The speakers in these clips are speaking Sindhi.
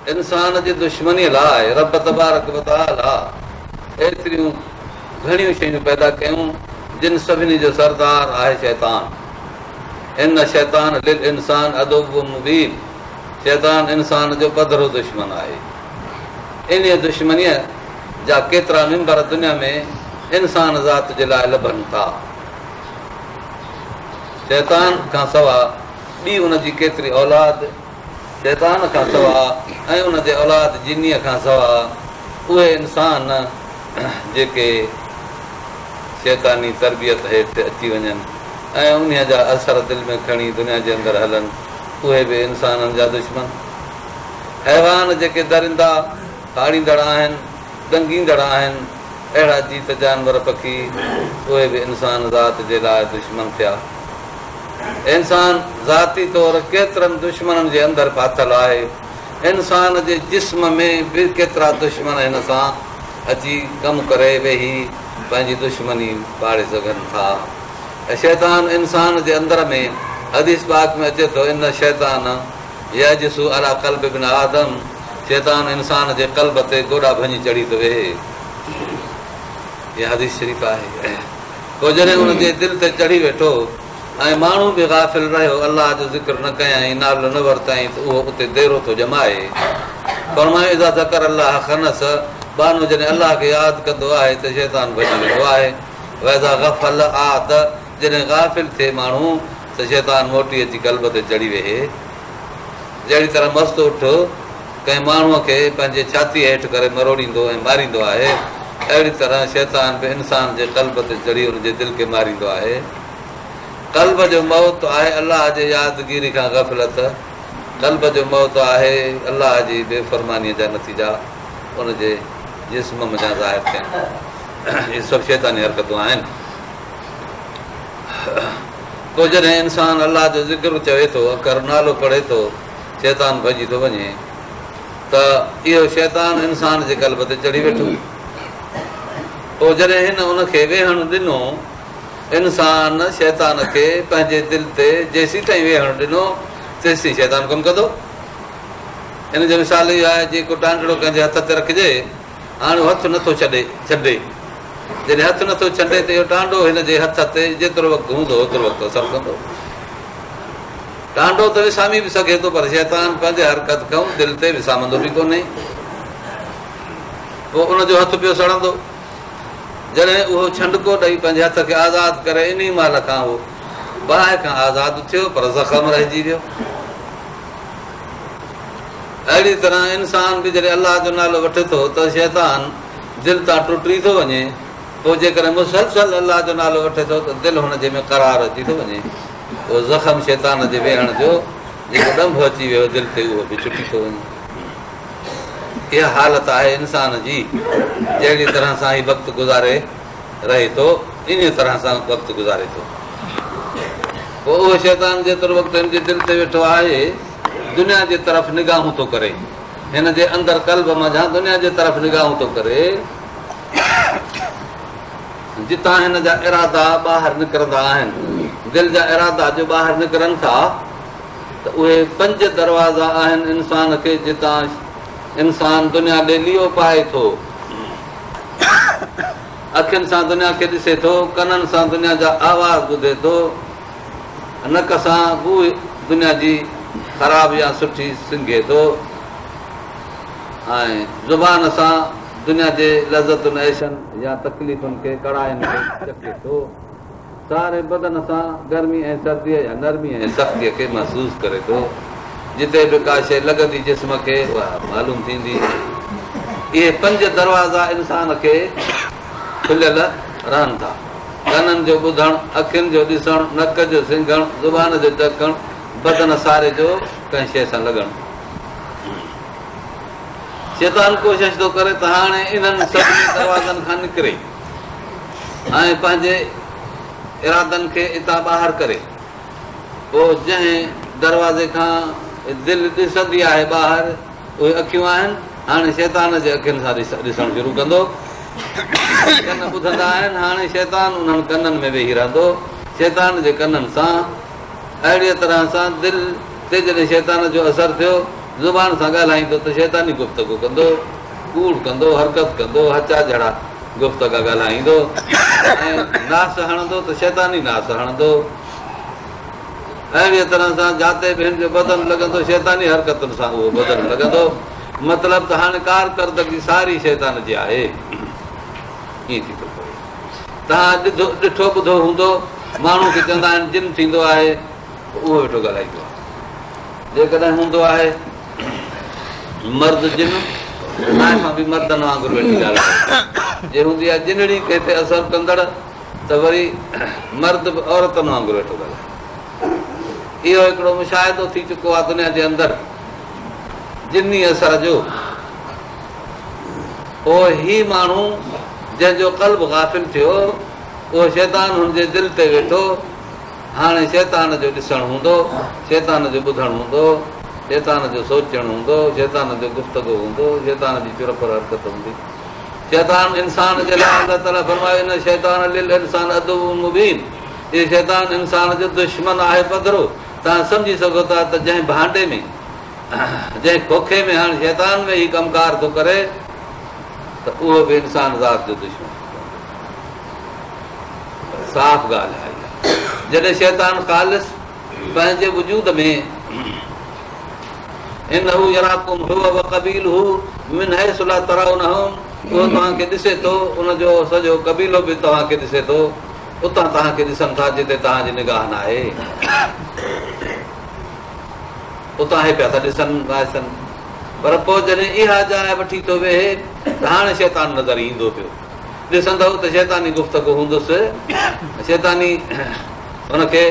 انسان جي دشمنيء لاء رب تبارڪ و تعاليٰ ايتريون گهڻيون شيون پيدا ڪيون، جن سڀني جو سردار آهي شيطان. ان الشيطان للانسان عدو مبين شيطان انسان جو پڌرو دشمن آهي. انهيء دشمنيء جا ڪيترا ممبر دنيا ۾ انسان ذات جي لاء لڀن ٿا. شيطان کان سوا ٻي ان جي ڪيتري اولاد، شيطان کان سوا ۽ ان جي اولاد جنيء کان سوا اهي انسان جيڪي شيطاني تربيت هيٺ اچي وڃن ۽ انهيء جا اثر دل ۾ کڻي دنيا جي اندر هلن اهي به انسانن جا دشمن. حيوان جيڪي درندا ڦاڙيندڙ آهن، ڏنگيندڙ آهن، اهڙا جيت جانور پکي اهي به انسان ذات جي لاء دشمن ٿيا. انسان ذاتي طور ڪيترن دشمنن جي اندر ڦاٿل آهي. انسان جي جسم ۾ به ڪيترا دشمن هن سان اچي ڪم ڪري ويهي پنهنجي دشمني پاڙي سگهن ٿا. شيطان انسان جي اندر ۾ حديث پاڪ ۾ اچي ٿو ان الشيطان يجثو علي قلب ابن آدم شيطان انسان جي قلب تي گوڏا ڀڃي چڙهي ٿو ويهي. اها حديث شريف آهي. پوء جڏهن ان جي دل تي چڙهي ويٺو ۽ ماڻهو به غافل رهيو، الله جو ذڪر نه ڪيائين، نالو نه ورتائين ته اهو اتي ديرو ٿو ڄمائي. فرمايو اذا ذڪر الله خنس ٻانهو جڏهن الله کي ياد ڪندو آهي ته شيطان ڀڄي ويندو آهي. واذا غفل عاد جڏهن غافل ٿئي ماڻهو ته شيطان موٽي اچي قلب تي چڙهي ويهي. جهڙي طرح مست اٺ ڪنهن ماڻهوء کي پنهنجي ڇاتيء هيٺ ڪري مروڙيندو ۽ ماريندو آهي، اهڙي طرح شيطان به انسان جي قلب تي چڙهي ان جي دل کي ماريندو آهي. قلب جو موت آهي الله جي يادگيري کان غفلت. قلب جو موت آهي الله جي بي فرمانيء جا نتيجا ان جي جسم منجهان ظاهر ٿين. اهي سڀ شيطاني حرڪتون آهن. پوء جڏهن انسان الله جو ذڪر چوي ٿو، اکر نالو پڙهي ٿو، شيطان ڀڄي ٿو وڃي ته اهو شيطان انسان جي قلب تي چڙهي ويٺو. پوء جڏهن هن ان کي ويهڻ ڏنو، انسان شيطان کي پنهنجي دل تي جيسيتائين ويهڻ ڏنو، تيسين شيطان ڪم ڪندو. ان جو مثال اهو آهي جيئن ڪو ٽانڊڙو ڪنهن جي هٿ تي رکجي، هاڻي هو هٿ نٿو ڇڏي، ڇنڊي. جڏهن هٿ نٿو ڇنڊي ته اهو ٽانڊو هن جي هٿ تي جيترو وقت هوندو اوترو وقت اثر ڪندو. ٽانڊو ته وسامي به سگهي ٿو پر شيطان پنهنجي حرڪت کان دل تي وسامندو به ڪونهي. پوء ان جو هٿ پيو سڙندو. جڏهن اهو ڇنڊڪو ڏئي پنهنجي هٿ کي آزاد ڪري انهي مهل کان اهو باهه کان آزاد ٿيو پر زخم رهجي ويو. اهڙي طرح انسان به جڏهن الله جو نالو وٺي ٿو ته شيطان دل تان ٽٽي ٿو وڃي، پوء جيڪڏهن مسلسل الله جو نالو وٺي ٿو ته دل هن جي ۾ قرار اچي ٿو وڃي، اهو زخم شيطان جي ويهڻ جو جيڪو ڏنڀ اچي ويو دل تي اهو به ڇٽي ٿو وڃي. اها حالت آهي انسان جي، جهڙي طرح سان هي وقت گذاري رهي ٿو، انهيء طرح سان وقت گذاري ٿو. پوء اهو شيطان جيترو وقت هن جي دل تي ويٺو آهي، دنيا جي طرف نگاهون ٿو ڪري. هن جي اندر قلب منجهان دنيا جي طرف نگاهون ٿو ڪري، جتان هن جا ارادا ٻاهر نڪرندا آهن. دل جا ارادا جو ٻاهر نڪرن ٿا ته اهي پنج دروازا آهن انسان کي جتان انسان دنيا ڏي ليئو پائي ٿو. اکين سان دنيا کي ڏسي ٿو، ڪنن سان دنيا جا آواز ٻڌي ٿو، نڪ سان بوء دنيا جي خراب يا سٺي سنگهي ٿو ۽ زبان سان دنيا جي لذتن عيشن يا تڪليفن کي ڪڙاين کي چکي ٿو. ساري بدن سان گرمي ۽ سرديء يا نرمي ۽ سختيء کي محسوس ڪري ٿو. جتي به ڪا شيء لڳندي جسم کي اها معلوم ٿيندي. اهي پنج دروازا انسان کي کليل رهن ٿا. ڪنن جو ٻڌڻ، اکين جو ڏسڻ، نڪ جو سنگهڻ، زبان جو چکڻ، بدن ساري جو ڪنهن شيء سان لڳڻ. شيطان ڪوشش ٿو ڪري ته هاڻي انهن سڀني دروازن کان نڪري ۽ پنهنجي ارادن کي اتان ٻاهر ڪري. پوء جنهن دروازي کان دل ڏسندي آهي ٻاهر، اهي اکيون آهن، هاڻي شيطان جي اکين سان ڏسڻ شروع ڪندو. ڪن ٻڌندا آهن، هاڻي شيطان انهن ڪنن ۾ ويهي رهندو، شيطان جي ڪنن سان. اهڙيء طرح سان دل تي جڏهن شيطان جو اثر ٿيو زبان سان ڳالهائيندو ته شيطاني گفتگو ڪندو، ڪوڙ ڪندو، حرڪت ڪندو، هچا جهڙا گفتگا ڳالهائيندو ۽ ناس هڻندو ته شيطاني ناس هڻندو. اهڙيء طرح سان جاتي به هن جو بدن لڳندو شيطاني حرڪتن سان اهو بدن لڳندو. مطلب ته هاڻي ڪارڪردگي ساري شيطان جي آهي. ائين ٿي ٿو پوي. توهان ڏٺو ٻڌو هوندو ماڻهو کي چوندا آهن جن ٿيندو آهي اهو ويٺو ڳالهائيندو آهي. جيڪڏهن هوندو آهي مرد جن زائفان به مردن وانگر ويٺي ڳالهائي. جي هوندي آهي جنڙي ڪنهن تي اثر ڪندڙ ته وري مرد به عورتن وانگر ويٺو ڳالهائي. اهو هڪڙو مشاهدو ٿي چڪو آهي دنيا جي اندر جني اثر جو. پوء هي ماڻهو جنهن جو قلب غافل ٿيو اهو شيطان هن جي دل تي ويٺو. هاڻي شيطان جو ڏسڻ هوندو، شيطان جو ٻڌڻ هوندو، شيطان جو سوچڻ هوندو، شيطان جو گفتگو هوندو، شيطان جي چرپر حرڪت هوندي. شيطان انسان جي لاء الله تعاليٰ فرمايو ان الشيطان للانسان عدو مبين اهو شيطان انسان جو دشمن آهي پڌرو. توهان سمجهي سگهو ٿا ته جنهن ڀانڊي ۾ جنهن کوکي ۾ هاڻي شيطان ويهي ڪم ڪار ٿو ڪري ته اهو به انسان ذات جو دشمن ٿي پوندو. صاف ڳالهه آهي جڏهن شيطان خالص پنهنجي وجود ۾ انه يراڪم هو وقبيله من حيث لا ترونهم اهو توهان کي ڏسي ٿو ان جو سڄو قبيلو به توهان کي ڏسي ٿو اتان توهان کي ڏسن ٿا جتي توهان جي نگاهه نه آهي اتان هي پيا ٿا ڏسن وائسن پر پوء جڏهن اها جاء وٺي ٿو ويهي ته هاڻي شيطان نظر ايندو پيو ڏسندؤ ته شيطاني گفتگو هوندس، شيطاني هن کي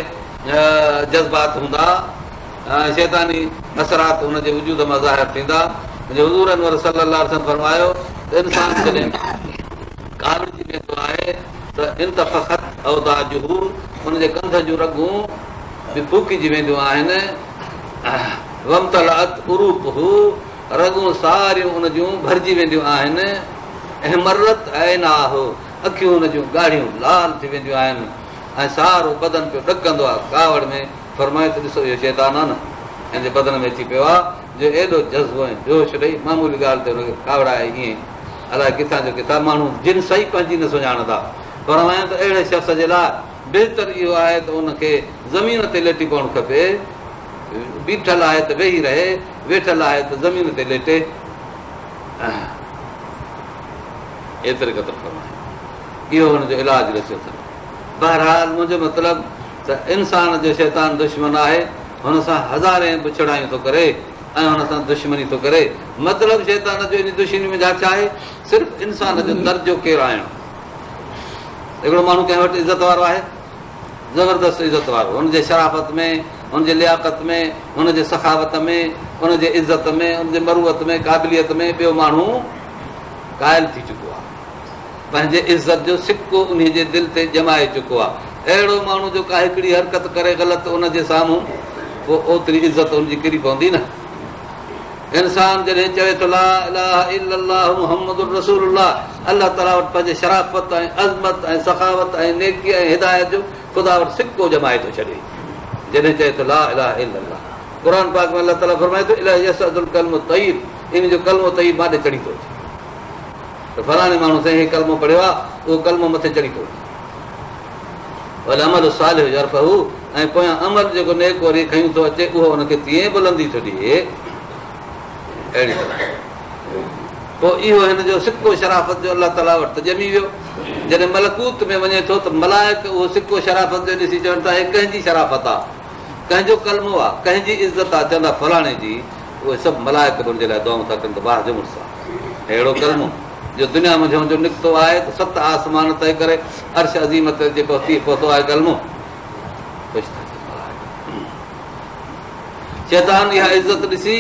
جذبات هوندا، شيطاني اثرات هن جي وجود مان ظاهر ٿيندا. منهنجي حضور انور صلي الله عليه وسلم فرمايو ته انسان جڏهن ڪاوڙجي ويندو آهي ته انتفخت اوداجه ان جي ڪنڌ جون رڳون به ڦوڪجي وينديون آهن، وامتلات عروقه رڳون ساريون ان جون ڀرجي وينديون آهن، احمرت عيناه، اکيون هن جون ڳاڙهيون، لال، ٿي وينديون آهن ۽ سارو بدن پيو ڏڪندو آهي ڪاوڙ ۾، فرمايو ته ڏسو اهو شيطان آهي نه هن جي بدن ۾ اچي پيو آهي جو ايڏو جذبو ۽ جوش ڏئي معمولي ڳالهه تي هن کي ڪاوڙائي ائين الائي ڪٿان جو ڪٿان ماڻهو جنس ئي پنهنجي نه سڃاڻندا فرمايو ته اهڙي شخص جي لاء بهتر اهو آهي ته ان کي زمين تي ليٽي پوڻ کپي بيٺل آهي ته ويهي رهي، ويٺل آهي ته زمين تي ليٽي. ايتري قدر فرمايو. اهو هن جو علاج ڏسيو اٿن. بهرحال منهنجو مطلب ته انسان جو شيطان دشمن آهي، هن سان هزارين بڇڙايون ٿو ڪري ۽ هن سان دشمني ٿو ڪري. مطلب شيطان جو ان دشمني ۾ ڇا آهي؟ صرف انسان جو درجو ڪيرائڻ. هڪڙو ماڻهو ڪنهن وٽ عزت وارو آهي، زبردست عزت وارو، هن جي شرافت ۾، هن جي لياقت ۾، هن جي سخاوت ۾، ان جي عزت ۾، ان جي مروت ۾، قابليت ۾ ٻيو ماڻهو قائل ٿي چڪو آهي. پنهنجي عزت جو سڪو انهي جي دل تي ڄمائي چڪو آهي. اهڙو ماڻهو جو ڪا هڪڙي حرڪت ڪري غلط ان جي سامهون پوء اوتري عزت ان جي ڪري پوندي نه. انسان جڏهن چوي ٿو لا اله الا الله محمد رسول الله الله تعاليٰ وٽ پنهنجي شرافت ۽ عظمت ۽ سخاوت ۽ نيڪي ۽ هدايت جو خدا وٽ سڪو ڄمائي ٿو ڇڏي جڏهن چئي ٿو لا اله الا الله قرآن پاڪ ۾ الله تعاليٰ فرمائي ٿو اليه يصعد الڪلم الطيب ان جو ڪلمو طيب ماڏي چڙهي ٿو اچي ته فلاڻي ماڻهو سائين هي ڪلمو پڙهيو آهي اهو ڪلمو مٿي چڙهي ٿو اچي والعمل الصالح يرفعه ۽ پويان عمل جيڪو نيڪ وري کنيون ٿو اچي اهو ان کي تيئن بلندي ٿو ڏئي. اهڙي طرح پوء اهو هن جو سڪو شرافت جو الله تعاليٰ وٽ ته ڄمي ويو. جڏهن ملڪوت ۾ وڃي ٿو ته ملائڪ اهو سڪو شرافت جو ڏسي چون ٿا هي ڪنهن جي شرافت آ، ڪنهن جو ڪلمو آ، ڪنهن جي عزت آ، چوندا فلاڻي جي. اهي سڀ ملائڪ به ان جي لاء دعائون ٿا ڪن ته واهه جو مڙس آ، اهڙو ڪلمو جو دنيا منجهون جو نڪتو آهي ته ست آسمان طئي ڪري عرش عظيم تي جي پهتي پهتو آهي ڪلمو. خوش ٿا ٿين ملائڪ. شيطان اها عزت ڏسي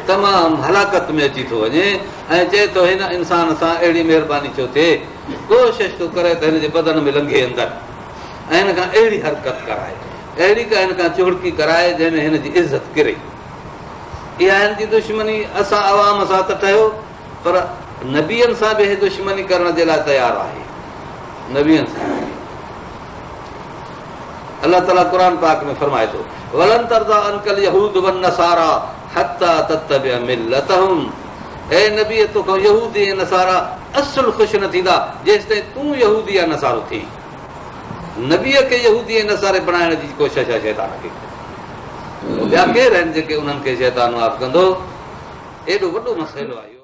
تمام هلاڪت ۾ اچي ٿو وڃي ۽ چئي ٿو هن انسان سان اهڙي مهرباني ڇو ٿئي؟ ڪوشش ٿو ڪري ته هن جي بدن ۾ لنگهي اندر ۽ هن کان اهڙي حرڪت ڪرائي، اهڙي ڪا هن کان چهڙڪي ڪرائي جنهن ۾ هن جي عزت ڪري. اها هن جي دشمني اسان عوام سان ته ٺهيو پر نبين سان به هي دشمني ڪرڻ جي لاء تيار آهي. نبين سان الله تعاليٰ قرآن پاڪ ۾ فرمائي ٿو ولن ترضيٰ عنڪ اليهود والنصاريٰ حتي تتبع ملتهم اي نبي توکان يهودي ۽ نصارا اصل خوش نه ٿيندا جيستائين تون يهودي يا نصارو ٿين. نبيء کي يهودي ۽ نصاري بڻائڻ جي ڪوشش آهي شيطان کي. ٻيا ڪير آهن جيڪي انهن کي شيطان معاف ڪندو؟ ايڏو وڏو مسئلو آهي اهو.